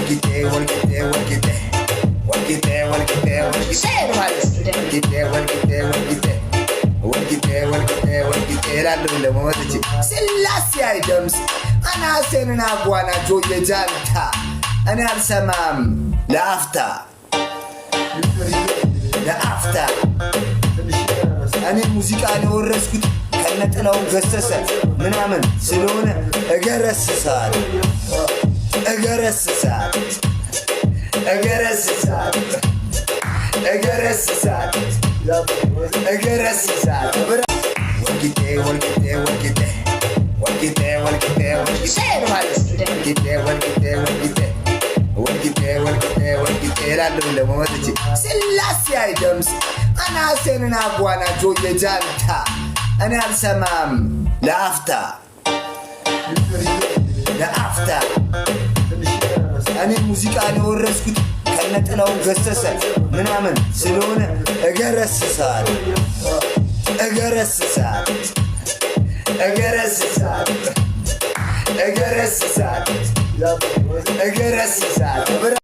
ወልቂጤ ወልቂጤ ወልቂጤ ወልቂጤ ወልቂጤ ወልቂጤ ማለት ወልቂጤ ወልቂጤ ወልቂጤ ወልቂጤ ወልቂጤ ወልቂጤ እላለሁ። ደግሞ መጥቼ ስላሴ አይደምስ አናሴንና ጓናጆ የጃንታ እኔ አልሰማም ለአፍታ ለአፍታ። እኔ ሙዚቃን የወረስኩት ከነጥላው ገሰሰ ምናምን ስለሆነ እገረስሳል እገረስሳል እገረስሳል እገረስሳል እገረስሳል። ወልቂጤ ወልቂጤ ወልቂጤ ወልቂጤ ወልቂጤ ወልቂጤ ማለት ወልቂጤ ወልቂጤ ወልቂጤ ወልቂጤ ወልቂጤ ወልቂጤ እላለሁ። ደግሞ መጥቼ ስላሴ አይደምስ አናሴንና ጓናጆ የጃንታ እኔ አልሰማም ለአፍታ ለአፍታ። እኔ ሙዚቃን የወረስኩት ከነጥላው ገሰሰ ምናምን ስለሆነ እገረስሳል እገረስሳል እገረስሳል እገረስሳል እገረስሳል።